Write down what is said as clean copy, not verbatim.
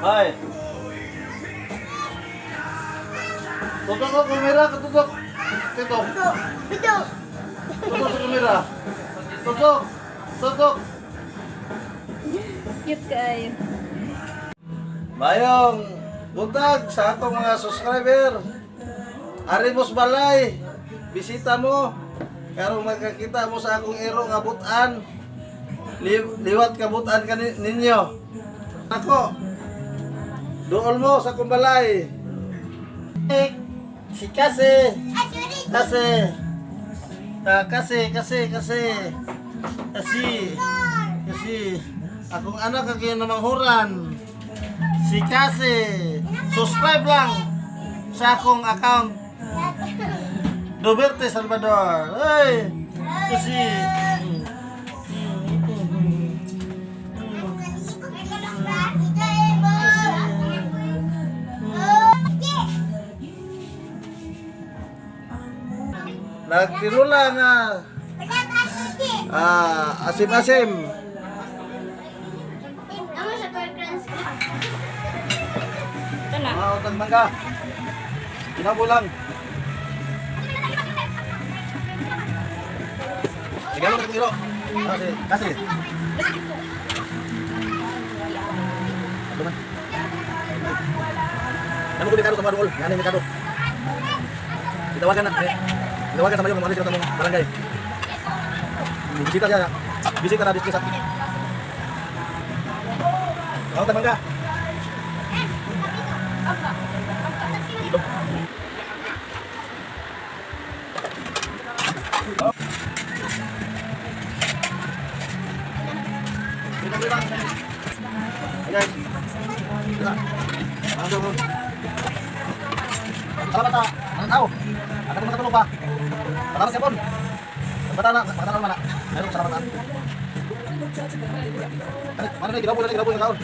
Hi. Tutok ko kamera, tutok. Tutok. Ito. Tutok sa kamera. Tutok. Tutok. Cute kaayo. Mayong buntag sa atong mga subscriber. Arimos balay. Bisita mo. Karong makakita mo sa akong ero nga butan. Liwat kabutan ka ninyo. Ako. Duol mo sa akong balay. Si Kasi. Kasi. Ah, kasi, kasi, kasi. Kasi. Kasi. Akong anak ang namanghuran. Si Kasi. Subscribe lang sa akong account. Duberte Salvador. Hey! Kasi. Nagtinula nga. Ah, asim-asim. Ito na. Mga utang mangga. Kinabulang. Sige mo kilo. Kasi, kasi. Ano man? Ano ko dikado sa mga duol? Yan ang mikado. Itawagan na. Eh. Itawagan sa mayo mga sila sa mga barangay. Bisita siya. Bisita na bisita. Mga utang mangga. Guys. Salamat sa anong tao. Ang katulong katulong pa. Salamat sa pon. Bata na, bata na mana. Meron salamat na. Mana ni ginabo na ginabo na kaon.